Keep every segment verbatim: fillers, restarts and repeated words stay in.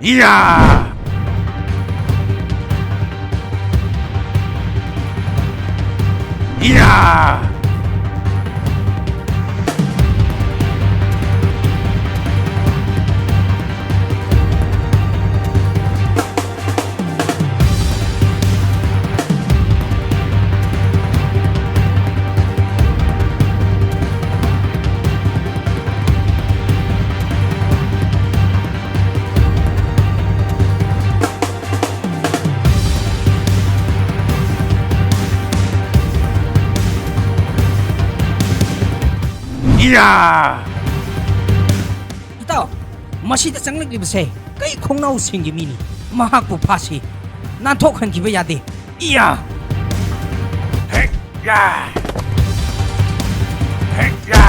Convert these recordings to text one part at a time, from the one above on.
ꯏꯌꯥ! ꯏꯌꯥ! ꯏꯌꯥ! ꯏꯇꯥꯎ, ꯃꯁꯤꯗ ꯆꯪꯂꯛꯂꯤꯕꯁꯦ ꯀꯩ ꯈꯣꯡꯅꯥꯎꯁꯤꯡꯒꯤ ꯃꯤꯅꯤ꯫ ꯃꯍꯥꯛꯄꯨ ꯐꯥꯁꯤ꯫ ꯅꯥꯟꯊꯣꯛꯍꯟꯈꯤꯕ ꯌꯥꯗꯦ꯫ ꯏꯌꯥ! ꯍꯦꯛ! ꯌꯥ! ꯍꯦꯛ! ꯌꯥ!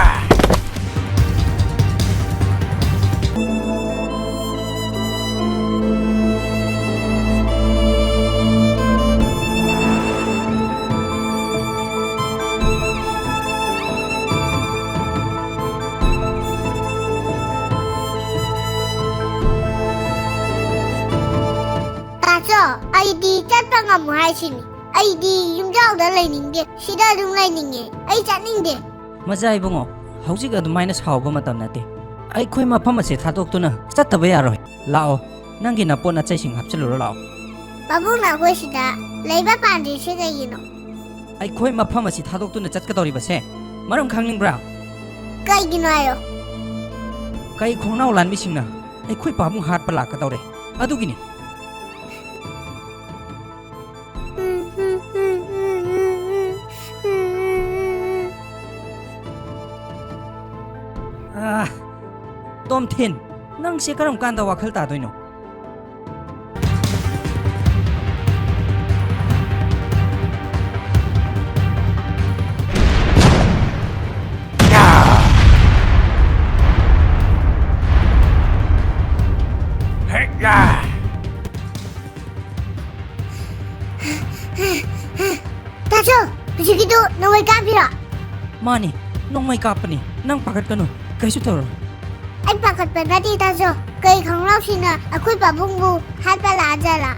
ꯇꯥꯆꯧ, ꯑꯩꯗꯤ ꯆꯠꯄ ꯉꯝꯃꯣꯏ ꯍꯥꯏꯁꯤꯅꯤ꯫ ꯑꯩꯗꯤ ꯌꯨꯝꯖꯥꯎꯗ ꯂꯩꯅꯤꯡꯗꯦ, ꯁꯤꯗ ꯑꯗꯨꯝ ꯂꯩꯅꯤꯡꯉꯦ꯫ ꯑꯩ ꯆꯠꯅꯤꯡꯗꯦ꯫ ꯃꯆꯥ ꯏꯕꯨꯡꯉꯣ, ꯍꯧꯖꯤꯛ ꯑꯗꯨꯃꯥꯏꯅ ꯁꯥꯎꯕ ꯃꯇꯝ ꯅꯠꯇꯦ꯫ ꯑꯩꯈꯣꯏ ꯃꯐꯝ ꯑꯁꯤ ꯊꯥꯗꯣꯛꯇꯨꯅ ꯆꯠꯇꯕ ꯌꯥꯔꯣꯏ꯫ ꯂꯥꯛꯑꯣ, ꯅꯪꯒꯤ ꯅꯄꯣꯠ ꯅꯆꯩꯁꯤꯡ ꯍꯥꯞꯆꯤꯜꯂꯨꯔꯣ ꯂꯥꯛꯑꯣ꯫ ꯄꯥꯕꯨꯡꯅ ꯑꯩꯈꯣꯏ ꯁꯤꯗ ꯂꯩꯕ ꯄꯥꯝꯗ꯭ꯔꯤꯁꯦ ꯀꯩꯒꯤꯅꯣ? ꯑꯩꯈꯣꯏ ꯃꯐꯝ ꯑꯁꯤ ꯊꯥꯗꯣꯛꯇꯨꯅ ꯆꯠꯀꯗꯧꯔꯤꯕꯁꯦ ꯃꯔꯝ ꯈꯪꯅꯤꯡꯕ꯭ꯔꯥ? ꯀꯩꯒꯤꯅꯣ ꯍꯥꯏꯌꯣ꯫ ꯀꯩ ꯈꯣꯡꯅꯥꯎ ꯂꯥꯟꯃꯤꯁꯤꯡꯅ ꯑꯩꯈꯣꯏ ꯄꯥꯕꯨꯡ ꯍꯥꯠꯄ ꯂꯥꯛꯀꯗꯧꯔꯦ, ꯑꯗꯨꯒꯤꯅꯤ꯫ ꯑꯥ, ꯇꯣꯝꯊꯤꯟ, ꯅꯪꯁꯦ ꯀꯔꯝ ꯀꯥꯟꯗ ꯋꯥꯈꯜ ꯇꯥꯗꯣꯏꯅꯣ? ꯇꯥꯆꯧ, ꯍꯧꯖꯤꯛꯀꯤꯗꯨ ꯅꯣꯡꯃꯩ ꯀꯥꯞꯄꯤꯔꯣ? ꯃꯥꯅꯤ, ꯅꯣꯡꯃꯩ ꯀꯥꯞꯄꯅꯤ꯫ ꯅꯪ ꯄꯥꯈꯠꯀꯅꯨ, ꯀꯩꯁꯨ ꯇꯧꯔꯣꯏ꯫ ꯑꯩ ꯄꯥꯈꯠꯄ ꯅꯠꯇꯦ ꯇꯥꯖꯧ꯫ ꯀꯩ ꯈꯪꯂꯥꯎꯁꯤꯅ ꯑꯩꯈꯣꯏ ꯄꯥꯕꯨꯡꯕꯨ ꯍꯥꯠꯄ ꯂꯥꯛꯑꯖꯥꯠꯂꯥ?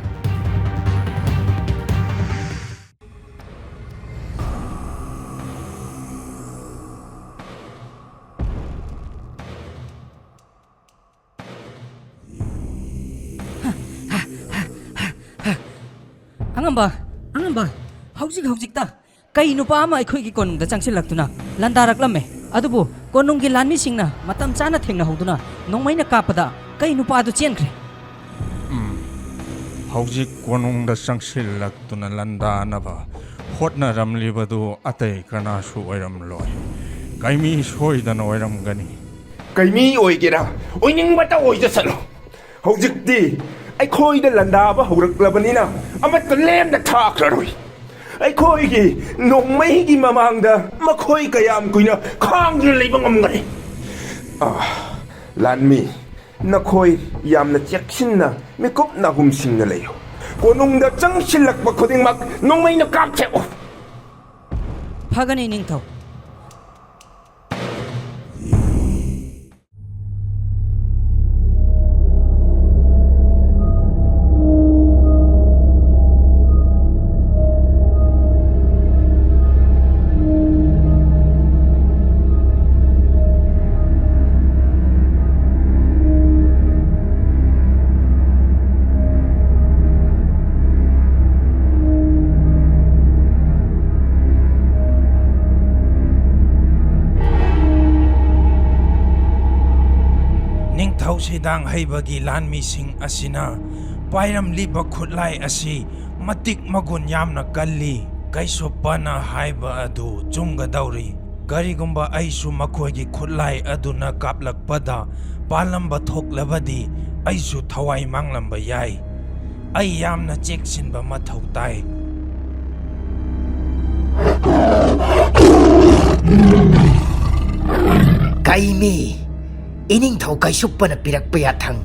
ꯑꯉꯝꯕ, ꯑꯉꯝꯕ, ꯍꯧꯖꯤꯛ ꯍꯧꯖꯤꯛꯇ ꯀꯩ ꯅꯨꯄꯥ ꯑꯃ ꯑꯩꯈꯣꯏꯒꯤ ꯀꯣꯅꯨꯡꯗ ꯆꯪꯁꯤꯜꯂꯛꯇꯨꯅ ꯂꯥꯟꯗꯥꯔꯛꯂꯝꯃꯦ꯫ ꯑꯗꯨꯕꯨ ꯀꯣꯅꯨꯡꯒꯤ ꯂꯥꯟꯃꯤꯁꯤꯡꯅ ꯃꯇꯝ ꯆꯥꯅ ꯊꯦꯡꯅꯍꯧꯗꯨꯅ ꯅꯣꯡꯃꯩꯅ ꯀꯥꯞꯄꯗ ꯀꯩ ꯅꯨꯄꯥ ꯑꯗꯨ ꯆꯦꯟꯈ꯭ꯔꯦ꯫ ꯎꯝ, ꯍꯧꯖꯤꯛ ꯀꯣꯅꯨꯡꯗ ꯆꯪꯁꯤꯜꯂꯛꯇꯨꯅ ꯂꯥꯟꯗꯥꯅꯕ ꯍꯣꯠꯅꯔꯝꯂꯤꯕꯗꯨ ꯑꯇꯩ ꯀꯅꯥꯁꯨ ꯑꯣꯏꯔꯝꯂꯣꯏ꯫ ꯀꯩꯃꯤ ꯁꯣꯏꯗꯅ ꯑꯣꯏꯔꯝꯒꯅꯤ꯫ ꯀꯩꯃꯤ ꯑꯣꯏꯒꯦꯔꯥ, ꯑꯣꯏꯅꯤꯡꯕꯇ ꯑꯣꯏꯖꯁꯅꯨ꯫ ꯍꯧꯖꯤꯛꯇꯤ ꯑꯩꯈꯣꯏꯗ ꯂꯥꯟꯗꯥꯕ ꯍꯧꯔꯛꯂꯕꯅꯤꯅ ꯑꯃꯠꯇ ꯂꯦꯝꯅ ꯊꯥꯈ꯭ꯔꯔꯣꯏ꯫ ꯑꯩꯈꯣꯏꯒꯤ ꯅꯣꯡꯃꯩꯒꯤ ꯃꯃꯥꯡꯗ ꯃꯈꯣꯏ ꯀꯌꯥꯝ ꯀꯨꯏꯅ ꯈꯥꯡꯗꯨꯅ ꯂꯩꯕ ꯉꯝꯒꯅꯤ? ꯑꯥ, ꯂꯥꯟꯃꯤ, ꯅꯈꯣꯏ ꯌꯥꯝꯅ ꯆꯦꯛꯁꯤꯟꯅ ꯃꯤꯀꯨꯞ ꯅꯥꯍꯨꯝꯁꯤꯡꯅ ꯂꯩꯌꯨ꯫ ꯀꯣꯅꯨꯡꯗ ꯆꯪꯁꯤꯜꯂꯛꯄ ꯈꯨꯗꯤꯡꯃꯛ ꯅꯣꯡꯃꯩꯅ ꯀꯥꯞꯊꯦꯛꯎ꯫ ꯐꯒꯅꯤ, ꯅꯤꯡꯊꯧ꯫ ꯅꯤꯡꯊꯧ ꯁꯤꯗꯥꯡ ꯍꯩꯕꯒꯤ ꯂꯥꯟꯃꯤꯁꯤꯡ ꯑꯁꯤꯅ ꯄꯥꯏꯔꯝꯂꯤꯕ ꯈꯨꯠꯂꯥꯏ ꯑꯁꯤ ꯃꯇꯤꯛ ꯃꯒꯨꯟ ꯌꯥꯝꯅ ꯀꯜꯂꯤ꯫ ꯀꯩꯁꯨꯞꯄꯅ ꯍꯥꯏꯕ ꯑꯗꯨ ꯆꯨꯝꯒꯗꯧꯔꯤ꯫ ꯀꯔꯤꯒꯨꯝꯕ ꯑꯩꯁꯨ ꯃꯈꯣꯏꯒꯤ ꯈꯨꯠꯂꯥꯏ ꯑꯗꯨꯅ ꯀꯥꯞꯂꯛꯄꯗ ꯄꯥꯜꯂꯝꯕ ꯊꯣꯛꯂꯕꯗꯤ, ꯑꯩꯁꯨ ꯊꯋꯥꯏ ꯃꯥꯡꯂꯝꯕ ꯌꯥꯏ꯫ ꯑꯩ ꯌꯥꯝꯅ ꯆꯦꯛꯁꯤꯟꯕ ꯃꯊꯧ ꯇꯥꯏ꯫ ꯀꯩꯃꯤ, ꯏꯅꯤꯡꯊꯧ ꯀꯩꯁꯨꯞꯄꯅ ꯄꯤꯔꯛꯄ ꯌꯥꯊꯪ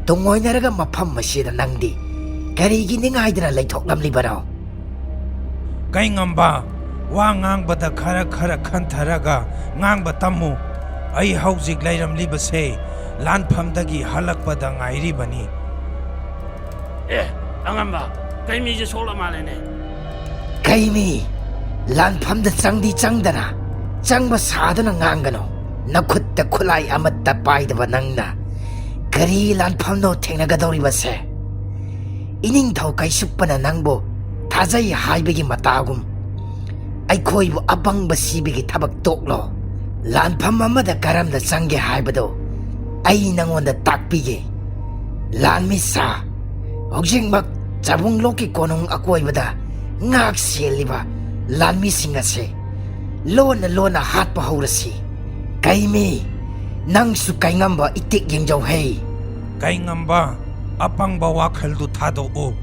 ꯇꯨꯡꯑꯣꯏꯅꯔꯒ ꯃꯐꯝ ꯑꯁꯤꯗ ꯅꯪꯗꯤ ꯀꯔꯤꯒꯤ ꯅꯤꯡꯉꯥꯏꯗꯅ ꯂꯩꯊꯣꯛꯂꯝꯂꯤꯕꯅꯣ? ꯀꯩꯉꯝꯕ, ꯋꯥ ꯉꯥꯡꯕꯗ ꯈꯔ ꯈꯔ ꯈꯟꯊꯔꯒ ꯉꯥꯡꯕ ꯇꯝꯃꯨ꯫ ꯑꯩ ꯍꯧꯖꯤꯛ ꯂꯩꯔꯝꯂꯤꯕꯁꯦ ꯂꯥꯟꯐꯝꯗꯒꯤ ꯍꯜꯂꯛꯄꯗ ꯉꯥꯏꯔꯤꯕꯅꯤ꯫ ꯑꯦ, ꯑꯉꯝꯕ, ꯀꯩꯃꯤꯁꯦ ꯁꯣꯛꯂ ꯃꯥꯜꯂꯦꯅꯦ꯫ ꯀꯩꯃꯤ, ꯂꯥꯟꯐꯝꯗ ꯆꯪꯗꯤ ꯆꯪꯗꯅ, ꯆꯪꯕ ꯁꯥꯗꯨꯅ ꯉꯥꯡꯒꯅꯨ꯫ ꯅꯈꯨꯠꯇ ꯈꯨꯠꯂꯥꯏ ꯑꯃꯠꯇ ꯄꯥꯏꯗꯕ ꯅꯪꯅ ꯀꯔꯤ ꯂꯥꯟꯐꯝꯅꯣ ꯊꯦꯡꯅꯒꯗꯧꯔꯤꯕꯁꯦ? ꯏꯅꯤꯡꯊꯧ ꯀꯩꯁꯨꯞꯄꯅ ꯅꯪꯕꯨ ꯊꯥꯖꯩ ꯍꯥꯏꯕꯒꯤ ꯃꯇꯥꯒꯨꯝ, ꯑꯩꯈꯣꯏꯕꯨ ꯑꯄꯪꯕ ꯁꯤꯕꯒꯤ ꯊꯕꯛ ꯇꯣꯛꯂꯣ꯫ ꯂꯥꯟꯐꯝ ꯑꯃꯗ ꯀꯔꯝꯅ ꯆꯪꯒꯦ ꯍꯥꯏꯕꯗꯨ ꯑꯩ ꯅꯉꯣꯟꯗ ꯇꯥꯛꯄꯤꯒꯦ꯫ ꯂꯥꯟꯃꯤ ꯁꯥ, ꯍꯧꯖꯤꯛꯃꯛ ꯆꯥꯕꯨꯡꯂꯣꯛꯀꯤ ꯀꯣꯅꯨꯡ ꯑꯀꯣꯏꯕꯗ ꯉꯥꯛ ꯁꯦꯜꯂꯤꯕ ꯂꯥꯟꯃꯤꯁꯤꯡ ꯑꯁꯤ ꯂꯣꯟꯅ ꯂꯣꯟꯅ ꯍꯥꯠꯄ ꯍꯧꯔꯁꯤ꯫ ꯀꯩꯃꯤ, ꯅꯪꯁꯨ ꯀꯩꯉꯝꯕ ꯏꯇꯤꯛ ꯌꯦꯡꯖꯧ ꯍꯩ꯫ ꯀꯩꯉꯝꯕ, ꯑꯄꯪꯕ ꯋꯥꯈꯜꯗꯨ ꯊꯥꯗꯣꯛꯎ꯫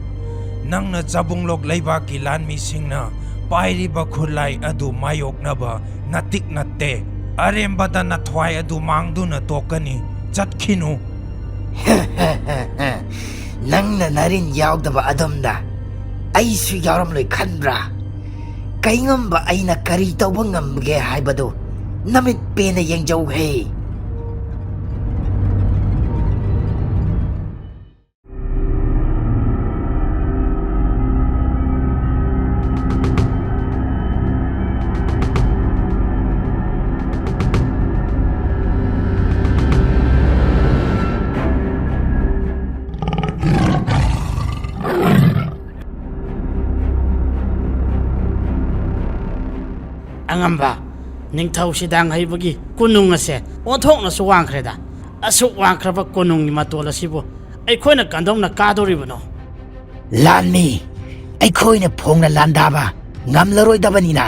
ꯅꯪꯅ ꯆꯥꯕꯨꯡꯂꯣꯛ ꯂꯩꯕꯥꯛꯀꯤ ꯂꯥꯟꯃꯤꯁꯤꯡꯅ ꯄꯥꯏꯔꯤꯕ ꯈꯨꯠꯂꯥꯏ ꯑꯗꯨ ꯃꯥꯌꯣꯛꯅꯕ ꯅꯇꯤꯛ ꯅꯠꯇꯦ꯫ ꯑꯔꯦꯝꯕꯗ ꯅꯊ꯭ꯋꯥꯏ ꯑꯗꯨ ꯃꯥꯡꯗꯨꯅ ꯇꯣꯛꯀꯅꯤ꯫ ꯆꯠꯈꯤꯅꯨ꯫ ꯅꯪꯅ ꯅꯔꯤꯟ ꯌꯥꯎꯗꯕ ꯑꯗꯨꯝꯅ ꯑꯩꯁꯨ ꯌꯥꯎꯔꯝꯂꯣꯏ ꯈꯟꯕ꯭ꯔꯥ? ꯀꯩꯉꯝꯕ ꯑꯩꯅ ꯀꯔꯤ ꯇꯧꯕ ꯉꯝꯕꯒꯦ ꯍꯥꯏꯕꯗꯨ ꯅꯃꯤꯠ ꯄꯦꯟꯅ ꯌꯦꯡꯖꯧ ꯍꯦ꯫ ꯑꯉꯝꯕ, ꯅꯤꯡꯊꯧ ꯁꯤꯗꯥꯡ ꯍꯩꯕꯒꯤ ꯀꯣꯅꯨꯡ ꯑꯁꯦ ꯑꯣꯟꯊꯣꯛꯅꯁꯨ ꯋꯥꯡꯈ꯭ꯔꯦꯗ꯫ ꯑꯁꯨꯛ ꯋꯥꯡꯈ꯭ꯔꯕ ꯀꯣꯅꯨꯡꯒꯤ ꯃꯇꯣꯜ ꯑꯁꯤꯕꯨ ꯑꯩꯈꯣꯏꯅ ꯀꯝꯗꯧꯅ ꯀꯥꯗꯧꯔꯤꯕꯅꯣ? ꯂꯥꯟꯃꯤ, ꯑꯩꯈꯣꯏꯅ ꯐꯣꯡꯅ ꯂꯥꯟꯗꯥꯕ ꯉꯝꯂꯔꯣꯏꯗꯕꯅꯤꯅ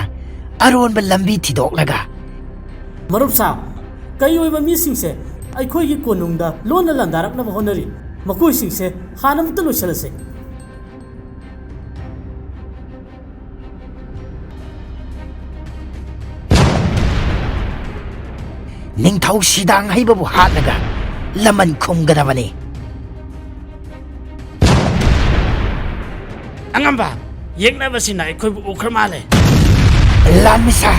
ꯑꯔꯣꯟꯕ ꯂꯝꯕꯤ ꯊꯤꯗꯣꯛꯂꯒ꯫ ꯃꯔꯨꯞ ꯁꯥ, ꯀꯩ ꯑꯣꯏꯕ ꯃꯤꯁꯤꯡꯁꯦ ꯑꯩꯈꯣꯏꯒꯤ ꯀꯣꯅꯨꯡꯗ ꯂꯣꯟꯅ ꯂꯥꯟꯗꯥꯔꯛꯅꯕ ꯍꯣꯠꯅꯔꯤ꯫ ꯃꯈꯣꯏꯁꯤꯡꯁꯦ ꯍꯥꯟꯅꯃꯛꯇ ꯂꯣꯏꯁꯤꯜꯂꯁꯦ꯫ ꯅꯤꯡꯊꯧ ꯁꯤꯗꯥꯡ ꯍꯩꯕꯕꯨ ꯍꯥꯠꯂꯒ ꯂꯃꯟ ꯈꯨꯝꯒꯗꯕꯅꯤ꯫ ꯑꯉꯝꯕ, ꯌꯦꯛꯅꯕꯁꯤꯡꯅ ꯑꯩꯈꯣꯏꯕꯨ ꯎꯈ꯭ꯔ ꯃꯥꯜꯂꯦ꯫ ꯂꯥꯟꯃꯤꯁꯥ,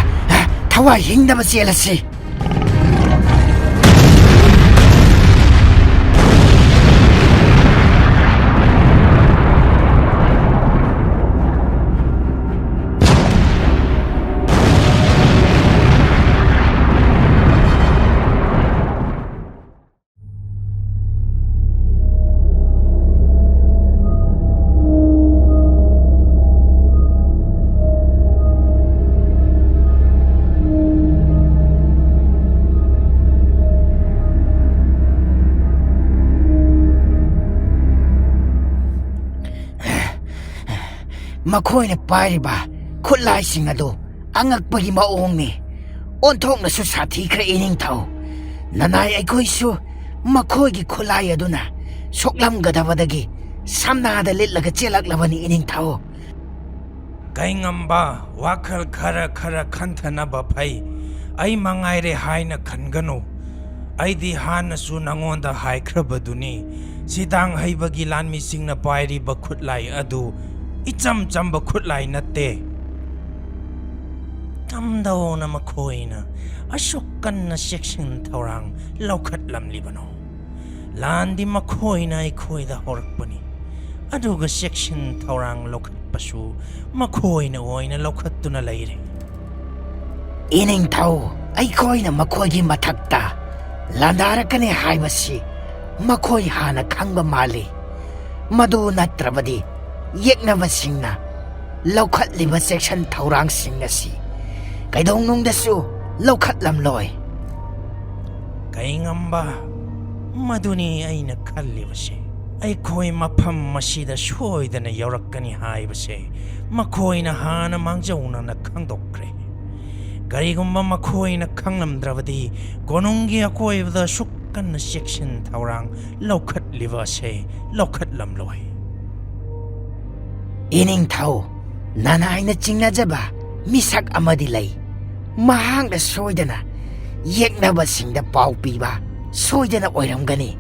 ꯊꯋꯥꯏ ꯍꯤꯡꯅꯕ ꯆꯦꯜꯂꯁꯤ꯫ ꯃꯈꯣꯏꯅ ꯄꯥꯏꯔꯤꯕ ꯈꯨꯠꯂꯥꯏꯁꯤꯡ ꯑꯗꯨ ꯑꯉꯛꯄꯒꯤ ꯃꯑꯣꯡꯅꯤ꯫ ꯑꯣꯟꯊꯣꯛꯅꯁꯨ ꯁꯥꯊꯤꯈ꯭ꯔꯦ ꯏꯅꯤꯡꯊꯧ꯫ ꯅꯅꯥꯏ ꯑꯩꯈꯣꯏꯁꯨ ꯃꯈꯣꯏꯒꯤ ꯈꯨꯠꯂꯥꯏ ꯑꯗꯨꯅ ꯁꯣꯛꯂꯝꯒꯗꯕꯗꯒꯤ ꯁꯝꯅꯥꯗ ꯂꯤꯠꯂꯒ ꯆꯦꯜꯂꯛꯂꯕꯅꯤ ꯏꯅꯤꯡꯊꯧ꯫ ꯀꯩꯉꯝꯕ, ꯋꯥꯈꯜ ꯈꯔ ꯈꯔ ꯈꯟꯊꯅꯕ ꯐꯩ꯫ ꯑꯩ ꯃꯉꯥꯏꯔꯦ ꯍꯥꯏꯅ ꯈꯟꯒꯅꯨ꯫ ꯑꯩꯗꯤ ꯍꯥꯟꯅꯁꯨ ꯅꯉꯣꯟꯗ ꯍꯥꯏꯈ꯭ꯔꯕꯗꯨꯅꯤ, ꯁꯤꯗꯥꯡ ꯍꯩꯕꯒꯤ ꯂꯥꯟꯃꯤꯁꯤꯡꯅ ꯄꯥꯏꯔꯤꯕ ꯈꯨꯠꯂꯥꯏ ꯑꯗꯨ ꯏꯆꯝ ꯆꯝꯕ ꯈꯨꯠꯂꯥꯏ ꯅꯠꯇꯦ꯫ ꯀꯝꯗꯧꯅ ꯃꯈꯣꯏꯅ ꯑꯁꯨꯛ ꯀꯟꯅ ꯆꯦꯛꯁꯤꯟ ꯊꯧꯔꯥꯡ ꯂꯧꯈꯠꯂꯝꯂꯤꯕꯅꯣ? ꯂꯥꯟꯗꯤ ꯃꯈꯣꯏꯅ ꯑꯩꯈꯣꯏꯗ ꯍꯧꯔꯛꯄꯅꯤ, ꯑꯗꯨꯒ ꯆꯦꯛꯁꯤꯟ ꯊꯧꯔꯥꯡ ꯂꯧꯈꯠꯄꯁꯨ ꯃꯈꯣꯏꯅ ꯑꯣꯏꯅ ꯂꯧꯈꯠꯇꯨꯅ ꯂꯩꯔꯦ꯫ ꯏꯅꯤꯡꯊꯧ, ꯑꯩꯈꯣꯏꯅ ꯃꯈꯣꯏꯒꯤ ꯃꯊꯛꯇ ꯂꯥꯟꯗꯥꯔꯛꯀꯅꯤ ꯍꯥꯏꯕꯁꯤ ꯃꯈꯣꯏ ꯍꯥꯟꯅ ꯈꯪꯕ ꯃꯥꯜꯂꯤ꯫ ꯃꯗꯨ ꯅꯠꯇ꯭ꯔꯕꯗꯤ ꯌꯦꯛꯅꯕꯁꯤꯡꯅ ꯂꯧꯈꯠꯂꯤꯕ ꯆꯦꯛꯁꯤꯟ ꯊꯧꯔꯥꯡꯁꯤꯡ ꯑꯁꯤ ꯀꯩꯗꯧꯅꯨꯡꯗꯁꯨ ꯂꯧꯈꯠꯂꯝꯂꯣꯏ꯫ ꯀꯩꯉꯝꯕ, ꯃꯗꯨꯅꯤ ꯑꯩꯅ ꯈꯜꯂꯤꯕꯁꯦ꯫ ꯑꯩꯈꯣꯏ ꯃꯐꯝ ꯑꯁꯤꯗ ꯁꯣꯏꯗꯅ ꯌꯧꯔꯛꯀꯅꯤ ꯍꯥꯏꯕꯁꯦ ꯃꯈꯣꯏꯅ ꯍꯥꯟꯅ ꯃꯥꯡꯖꯧꯅꯅ ꯈꯪꯗꯣꯛꯈ꯭ꯔꯦ꯫ ꯀꯔꯤꯒꯨꯝꯕ ꯃꯈꯣꯏꯅ ꯈꯪꯂꯝꯗ꯭ꯔꯕꯗꯤ ꯀꯣꯅꯨꯡꯒꯤ ꯑꯀꯣꯏꯕꯗ ꯑꯁꯨꯛ ꯀꯟꯅ ꯆꯦꯛꯁꯤꯟ ꯊꯧꯔꯥꯡ ꯂꯧꯈꯠꯂꯤꯕ ꯑꯁꯦ ꯂꯧꯈꯠꯂꯝꯂꯣꯏ꯫ ꯏꯅꯤꯡꯊꯧ, ꯅꯅꯥꯏꯅ ꯆꯤꯡꯅꯖꯕ ꯃꯤꯁꯛ ꯑꯃꯗꯤ ꯂꯩ꯫ ꯃꯍꯥꯛꯅ ꯁꯣꯏꯗꯅ ꯌꯦꯛꯅꯕꯁꯤꯡꯗ ꯄꯥꯎ ꯄꯤꯕ ꯁꯣꯏꯗꯅ ꯑꯣꯏꯔꯝꯒꯅꯤ꯫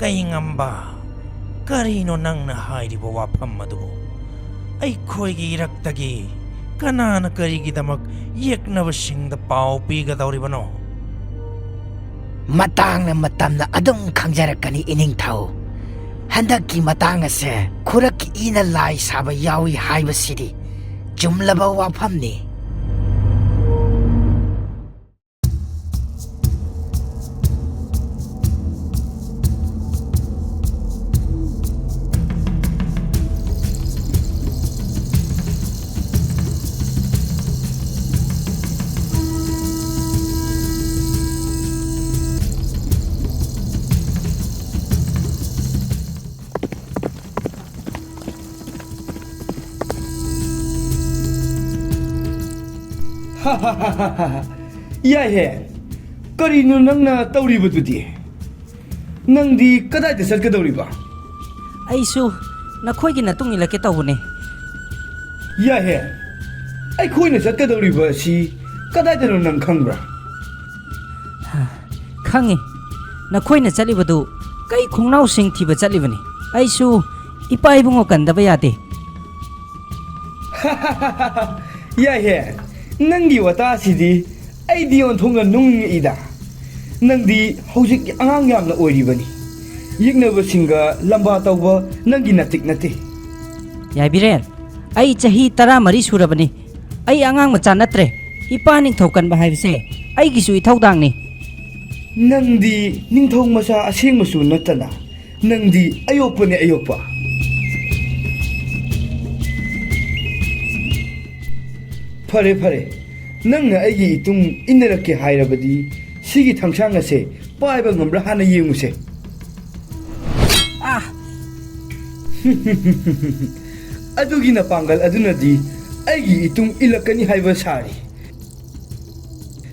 ꯀꯩꯉꯝꯕ, ꯀꯔꯤꯅꯣ ꯅꯪꯅ ꯍꯥꯏꯔꯤꯕ ꯋꯥꯐꯝ ꯑꯗꯨꯕꯨ? ꯑꯩꯈꯣꯏꯒꯤ ꯏꯔꯛꯇꯒꯤ ꯀꯅꯥꯅ ꯀꯔꯤꯒꯤꯗꯃꯛ ꯌꯦꯛꯅꯕꯁꯤꯡꯗ ꯄꯥꯎ ꯄꯤꯒꯗꯧꯔꯤꯕꯅꯣ? ꯃꯇꯥꯡꯅ ꯃꯇꯝꯅ ꯑꯗꯨꯝ ꯈꯪꯖꯔꯛꯀꯅꯤ, ꯏꯅꯤꯡꯊꯧ꯫ ꯍꯟꯗꯛꯀꯤ ꯃꯇꯥꯡ ꯑꯁꯦ ꯈꯨꯔꯛꯀꯤ ꯏꯅ ꯂꯥꯏ ꯁꯥꯕ ꯌꯥꯎꯏ ꯍꯥꯏꯕꯁꯤꯗꯤ ꯆꯨꯝꯂꯕ ꯋꯥꯐꯝꯅꯤ꯫ ꯌꯥꯏꯍꯦ, ꯀꯔꯤꯅꯣ ꯅꯪꯅ ꯇꯧꯔꯤꯕꯗꯨꯗꯤ? ꯅꯪꯗꯤ ꯀꯗꯥꯏꯗ ꯆꯠꯀꯗꯧꯔꯤꯕ? ꯑꯩꯁꯨ ꯅꯈꯣꯏꯒꯤ ꯃꯇꯨꯡ ꯏꯜꯂꯛꯀꯦ ꯇꯧꯕꯅꯦ꯫ ꯌꯥꯏꯍꯦ, ꯑꯩꯈꯣꯏꯅ ꯆꯠꯀꯗꯧꯔꯤꯕ ꯑꯁꯤ ꯀꯗꯥꯏꯗꯅꯣ ꯅꯪ ꯈꯪꯕ꯭ꯔꯥ? ꯈꯪꯉꯤ꯫ ꯅꯈꯣꯏꯅ ꯆꯠꯂꯤꯕꯗꯨ ꯀꯩ ꯈꯣꯡꯅꯥꯎꯁꯤꯡ ꯊꯤꯕ ꯆꯠꯂꯤꯕꯅꯤ꯫ ꯑꯩꯁꯨ ꯏꯄꯥ ꯏꯕꯨꯡꯉꯣ ꯀꯟꯗꯕ ꯌꯥꯗꯦ꯫ ꯌꯥꯏꯍꯦ, ꯅꯪꯒꯤ ꯋꯥꯇꯥꯁꯤꯗꯤ ꯑꯩꯗꯤ ꯑꯣꯟꯊꯣꯛꯅ ꯅꯨꯡꯉꯛꯏꯗ꯫ ꯅꯪꯗꯤ ꯍꯧꯖꯤꯛ ꯑꯉꯥꯡ ꯌꯥꯝꯅ ꯑꯣꯏꯔꯤꯕꯅꯤ꯫ ꯌꯦꯛꯅꯕꯁꯤꯡꯒ ꯂꯝꯕꯥ ꯇꯧꯕ ꯅꯪꯒꯤ ꯅꯇꯤꯛ ꯅꯠꯇꯦ꯫ ꯌꯥꯏꯕꯤꯔꯦꯟ, ꯑꯩ ꯆꯍꯤ ꯇꯔꯥꯃꯔꯤ ꯁꯨꯔꯕꯅꯤ꯫ ꯑꯩ ꯑꯉꯥꯡ ꯃꯆꯥ ꯅꯠꯇ꯭ꯔꯦ꯫ ꯏꯄꯥ ꯅꯤꯡꯊꯧ ꯀꯟꯕ ꯍꯥꯏꯕꯁꯦ ꯑꯩꯒꯤꯁꯨ ꯏꯊꯧꯗꯥꯡꯅꯤ꯫ ꯅꯪꯗꯤ ꯅꯤꯡꯊꯧ ꯃꯆꯥ ꯑꯁꯦꯡꯕꯁꯨ ꯅꯠꯇꯅ, ꯅꯪꯗꯤ ꯑꯌꯣꯛꯄꯅꯦ, ꯑꯌꯣꯛꯄ꯫ ꯐꯔꯦ, ꯐꯔꯦ, ꯅꯪꯅ ꯑꯩꯒꯤ ꯏꯇꯨꯡ ꯏꯟꯅꯔꯛꯀꯦ ꯍꯥꯏꯔꯕꯗꯤ, ꯁꯤꯒꯤ ꯊꯥꯡꯁꯥꯡ ꯑꯁꯦ ꯄꯥꯏꯕ ꯉꯝꯕ꯭ꯔꯥ ꯍꯥꯟꯅ ꯌꯦꯡꯉꯨꯁꯦ꯫ ꯑꯥ! ꯑꯗꯨꯒꯤ ꯅꯄꯥꯡꯒꯜ ꯑꯗꯨꯅꯗꯤ ꯑꯩꯒꯤ ꯏꯇꯨꯡ ꯏꯜꯂꯛꯀꯅꯤ ꯍꯥꯏꯕ ꯁꯥꯔꯤ꯫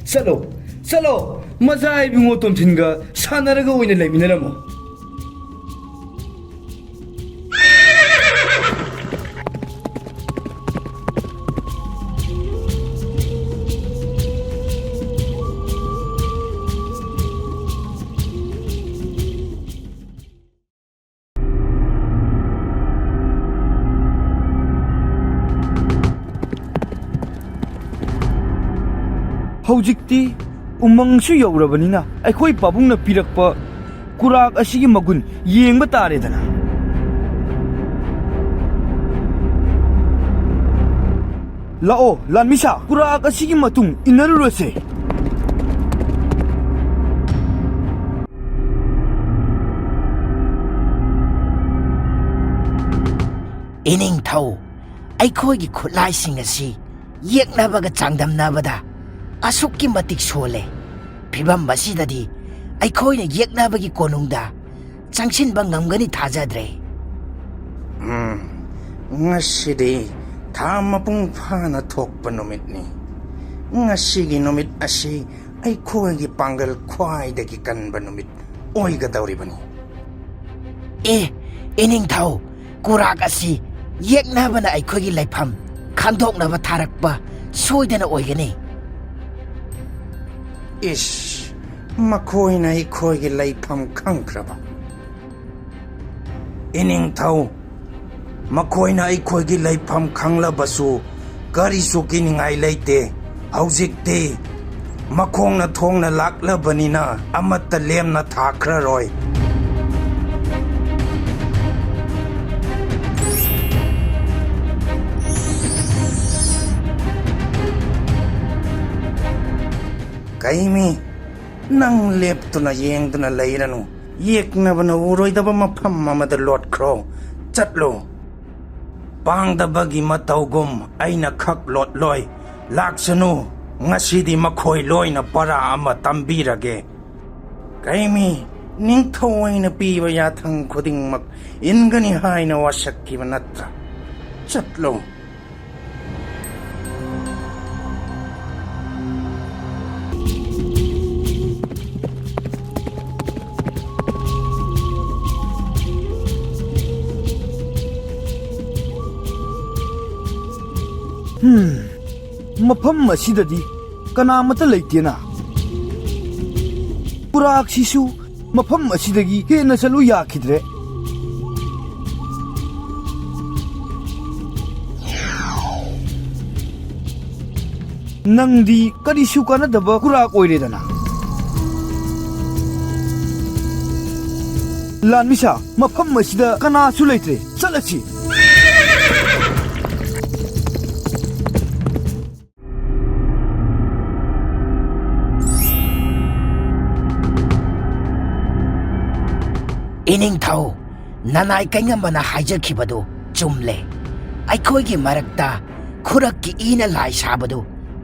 ꯆꯠꯂꯣ, ꯆꯠꯂꯣ, ꯃꯖꯥ ꯏꯕꯨꯡꯉꯣ ꯇꯣꯝꯊꯤꯟꯒ ꯁꯥꯟꯅꯔꯒ ꯑꯣꯏꯅ ꯂꯩꯃꯤꯟꯅꯔꯝꯃꯣ꯫ ꯍꯧꯖꯤꯛꯇꯤ ꯎꯃꯪꯁꯨ ꯌꯧꯔꯕꯅꯤꯅ, ꯑꯩꯈꯣꯏ ꯄꯥꯕꯨꯡꯅ ꯄꯤꯔꯛꯄ ꯀꯨꯔꯥꯛ ꯑꯁꯤꯒꯤ ꯃꯒꯨꯟ ꯌꯦꯡꯕ ꯇꯥꯔꯦꯗꯅ꯫ ꯂꯥꯛꯑꯣ, ꯂꯥꯟꯃꯤꯁꯥ, ꯀꯨꯔꯥꯛ ꯑꯁꯤꯒꯤ ꯃꯇꯨꯡ ꯏꯟꯅꯔꯨꯔꯁꯦ꯫ ꯏꯅꯤꯡꯊꯧ, ꯑꯩꯈꯣꯏꯒꯤ ꯈꯨꯠꯂꯥꯏꯁꯤꯡ ꯑꯁꯤ ꯌꯦꯛꯅꯕꯒ ꯆꯥꯡꯗꯝꯅꯕꯗ ꯑꯁꯨꯛꯀꯤ ꯃꯇꯤꯛ ꯁꯣꯜꯂꯦ꯫ ꯐꯤꯚꯝ ꯑꯁꯤꯗꯗꯤ ꯑꯩꯈꯣꯏꯅ ꯌꯦꯛꯅꯕꯒꯤ ꯀꯣꯅꯨꯡꯗ ꯆꯪꯁꯤꯟꯕ ꯉꯝꯒꯅꯤ ꯊꯥꯖꯗ꯭ꯔꯦ꯫ ꯎꯝ, ꯉꯁꯤꯗꯤ ꯊꯥ ꯃꯄꯨꯡ ꯐꯥꯅ ꯊꯣꯛꯄ ꯅꯨꯃꯤꯠꯅꯤ꯫ ꯉꯁꯤꯒꯤ ꯅꯨꯃꯤꯠ ꯑꯁꯤ ꯑꯩꯈꯣꯏꯒꯤ ꯄꯥꯡꯒꯜ ꯈ꯭ꯋꯥꯏꯗꯒꯤ ꯀꯟꯕ ꯅꯨꯃꯤꯠ ꯑꯣꯏꯒꯗꯧꯔꯤꯕꯅꯤ꯫ ꯑꯦ, ꯏꯅꯤꯡꯊꯧ, ꯀꯨꯔꯥꯛ ꯑꯁꯤ ꯌꯦꯛꯅꯕꯅ ꯑꯩꯈꯣꯏꯒꯤ ꯂꯩꯐꯝ ꯈꯟꯗꯣꯛꯅꯕ ꯊꯥꯔꯛꯄ ꯁꯣꯏꯗꯅ ꯑꯣꯏꯒꯅꯤ꯫ ꯏꯁ, ꯃꯈꯣꯏꯅ ꯑꯩꯈꯣꯏꯒꯤ ꯂꯩꯐꯝ ꯈꯪꯈ꯭ꯔꯕ? ꯏꯅꯤꯡꯊꯧ, ꯃꯈꯣꯏꯅ ꯑꯩꯈꯣꯏꯒꯤ ꯂꯩꯐꯝ ꯈꯪꯂꯕꯁꯨ ꯀꯔꯤꯁꯨ ꯀꯤꯅꯤꯡꯉꯥꯏ ꯂꯩꯇꯦ꯫ ꯍꯧꯖꯤꯛꯇꯤ ꯃꯈꯣꯡꯅ ꯊꯣꯡꯅ ꯂꯥꯛꯂꯕꯅꯤꯅ ꯑꯃꯠꯇ ꯂꯦꯝꯅ ꯊꯥꯈ꯭ꯔꯔꯣꯏ꯫ ꯀꯩꯃꯤ, ꯅꯪ ꯂꯦꯞꯇꯨꯅ ꯌꯦꯡꯗꯨꯅ ꯂꯩꯔꯅꯨ꯫ ꯌꯦꯛꯅꯕꯅ ꯎꯔꯣꯏꯗꯕ ꯃꯐꯝ ꯑꯃꯗ ꯂꯣꯠꯈ꯭ꯔꯣ꯫ ꯆꯠꯂꯣ꯫ ꯄꯥꯡꯗꯕꯒꯤ ꯃꯇꯧꯒꯨꯝ ꯑꯩꯅ ꯈꯛ ꯂꯣꯠꯂꯣꯏ꯫ ꯂꯥꯛꯁꯅꯨ, ꯉꯁꯤꯗꯤ ꯃꯈꯣꯏ ꯂꯣꯏꯅ ꯄꯔꯥ ꯑꯃ ꯇꯝꯕꯤꯔꯒꯦ꯫ ꯀꯩꯃꯤ, ꯅꯤꯡꯊꯧ ꯑꯩꯅ ꯄꯤꯕ ꯌꯥꯊꯪ ꯈꯨꯗꯤꯡꯃꯛ ꯏꯟꯒꯅꯤ ꯍꯥꯏꯅ ꯋꯥꯁꯛꯈꯤꯕ ꯅꯠꯇ꯭ꯔꯥ? ꯆꯠꯂꯣ꯫ ꯍꯝ, ꯃꯐꯝ ꯑꯁꯤꯗꯗꯤ ꯀꯅꯥꯃꯠꯇ ꯂꯩꯇꯦꯅ꯫ ꯀꯨꯔꯥꯛꯁꯤꯁꯨ ꯃꯐꯝ ꯑꯁꯤꯗꯒꯤ ꯍꯦꯟꯅ ꯆꯠꯂꯨ ꯌꯥꯈꯤꯗ꯭ꯔꯦ꯫ ꯅꯪꯗꯤ ꯀꯔꯤꯁꯨ ꯀꯥꯟꯅꯗꯕ ꯀꯨꯔꯥꯛ ꯑꯣꯏꯔꯦꯗꯅ꯫ ꯂꯥꯟꯃꯤꯁꯥ, ꯃꯐꯝ ꯑꯁꯤꯗ ꯀꯅꯥꯁꯨ ꯂꯩꯇ꯭ꯔꯦ꯫ ꯆꯠꯂꯁꯤ꯫ ꯏꯅꯤꯡꯊꯧ, ꯅꯅꯥꯏ ꯀꯩꯉꯝꯕꯅ ꯍꯥꯏꯖꯈꯤꯕꯗꯨ ꯆꯨꯝꯂꯦ꯫ ꯑꯩꯈꯣꯏꯒꯤ ꯃꯔꯛꯇ ꯈꯨꯔꯛꯀꯤ ꯏꯅ ꯂꯥꯏ ꯁꯥꯕꯗꯨ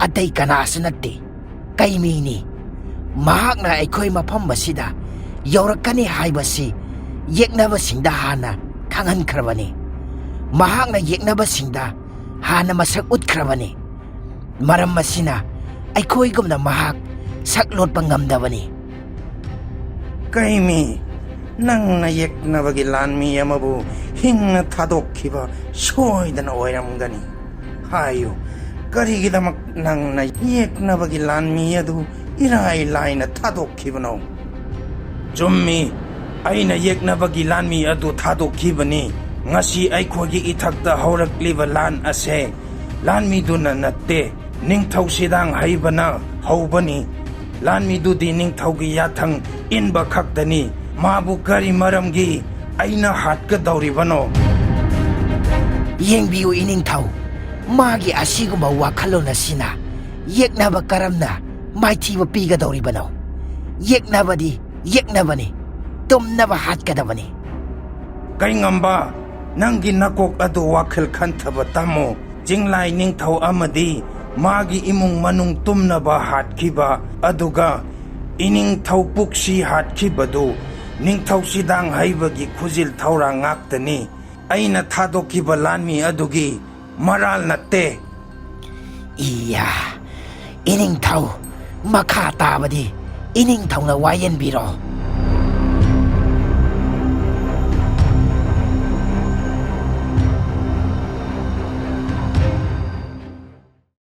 ꯑꯇꯩ ꯀꯅꯥꯁꯨ ꯅꯠꯇꯦ, ꯀꯩꯃꯤꯅꯤ꯫ ꯃꯍꯥꯛꯅ ꯑꯩꯈꯣꯏ ꯃꯐꯝ ꯑꯁꯤꯗ ꯌꯧꯔꯛꯀꯅꯤ ꯍꯥꯏꯕꯁꯤ ꯌꯦꯛꯅꯕꯁꯤꯡꯗ ꯍꯥꯟꯅ ꯈꯪꯍꯟꯈ꯭ꯔꯕꯅꯤ꯫ ꯃꯍꯥꯛꯅ ꯌꯦꯛꯅꯕꯁꯤꯡꯗ ꯍꯥꯟꯅ ꯃꯁꯛ ꯎꯠꯈ꯭ꯔꯕꯅꯤ꯫ ꯃꯔꯝ ꯑꯁꯤꯅ ꯑꯩꯈꯣꯏꯒꯨꯝꯅ ꯃꯍꯥꯛ ꯁꯛ ꯂꯣꯠꯄ ꯉꯝꯗꯕꯅꯤ꯫ ꯀꯩꯃꯤ, ꯅꯪꯅ ꯌꯦꯛꯅꯕꯒꯤ ꯂꯥꯟꯃꯤ ꯑꯃꯕꯨ ꯍꯤꯡꯅ ꯊꯥꯗꯣꯛꯈꯤꯕ ꯁꯣꯏꯗꯅ ꯑꯣꯏꯔꯝꯒꯅꯤ꯫ ꯍꯥꯏꯌꯨ, ꯀꯔꯤꯒꯤꯗꯃꯛ ꯅꯪꯅ ꯌꯦꯛꯅꯕꯒꯤ ꯂꯥꯟꯃꯤ ꯑꯗꯨ ꯏꯔꯥꯏ ꯂꯥꯏꯅ ꯊꯥꯗꯣꯛꯈꯤꯕꯅꯣ? ꯆꯨꯝꯃꯤ, ꯑꯩꯅ ꯌꯦꯛꯅꯕꯒꯤ ꯂꯥꯟꯃꯤ ꯑꯗꯨ ꯊꯥꯗꯣꯛꯈꯤꯕꯅꯤ꯫ ꯉꯁꯤ ꯑꯩꯈꯣꯏꯒꯤ ꯏꯊꯛꯇ ꯍꯧꯔꯛꯂꯤꯕ ꯂꯥꯟ ꯑꯁꯦ ꯂꯥꯟꯃꯤꯗꯨꯅ ꯅꯠꯇꯦ, ꯅꯤꯡꯊꯧ ꯁꯤꯗꯥꯡ ꯍꯩꯕꯅ ꯍꯧꯕꯅꯤ꯫ ꯂꯥꯟꯃꯤꯗꯨꯗꯤ ꯅꯤꯡꯊꯧꯒꯤ ꯌꯥꯊꯪ ꯏꯟꯕ ꯈꯛꯇꯅꯤ꯫ ꯃꯥꯕꯨ ꯀꯔꯤ ꯃꯔꯝꯒꯤ ꯑꯩꯅ ꯍꯥꯠꯀꯗꯧꯔꯤꯕꯅꯣ? ꯌꯦꯡꯕꯤꯌꯨ ꯏꯅꯤꯡꯊꯧ, ꯃꯥꯒꯤ ꯑꯁꯤꯒꯨꯝꯕ ꯋꯥꯈꯜꯂꯣꯟ ꯑꯁꯤꯅ ꯌꯦꯛꯅꯕ ꯀꯔꯝꯅ ꯃꯥꯏꯊꯤꯕ ꯄꯤꯒꯗꯧꯔꯤꯕꯅꯣ? ꯌꯦꯛꯅꯕꯗꯤ ꯌꯦꯛꯅꯕꯅꯤ, ꯇꯨꯝꯅꯕ ꯍꯥꯠꯀꯗꯕꯅꯤ꯫ ꯀꯩꯉꯝꯕ, ꯅꯪꯒꯤ ꯅꯀꯣꯛ ꯑꯗꯨ ꯋꯥꯈꯜ ꯈꯟꯊꯕ ꯇꯝꯃꯨ꯫ ꯆꯤꯡꯂꯥꯏ ꯅꯤꯡꯊꯧ ꯑꯃꯗꯤ ꯃꯥꯒꯤ ꯏꯃꯨꯡ ꯃꯅꯨꯡ ꯇꯨꯝꯅꯕ ꯍꯥꯠꯈꯤꯕ, ꯑꯗꯨꯒ ꯏꯅꯤꯡꯊꯧ ꯄꯨꯛꯁꯤ ꯍꯥꯠꯈꯤꯕꯗꯨ ꯅꯤꯡꯊꯧ ꯁꯤꯗꯥꯡ ꯍꯩꯕꯒꯤ ꯈꯨꯖꯤꯜ ꯊꯧꯔꯥꯡ ꯉꯥꯛꯇꯅꯤ꯫ ꯑꯩꯅ ꯊꯥꯗꯣꯛꯈꯤꯕ ꯂꯥꯟꯃꯤ ꯑꯗꯨꯒꯤ ꯃꯔꯥꯜ ꯅꯠꯇꯦ꯫ ꯏꯌꯥ, ꯏꯅꯤꯡꯊꯧ, ꯃꯈꯥ ꯇꯥꯕꯗꯤ ꯏꯅꯤꯡꯊꯧꯅ ꯋꯥꯌꯦꯟꯕꯤꯔꯣ꯫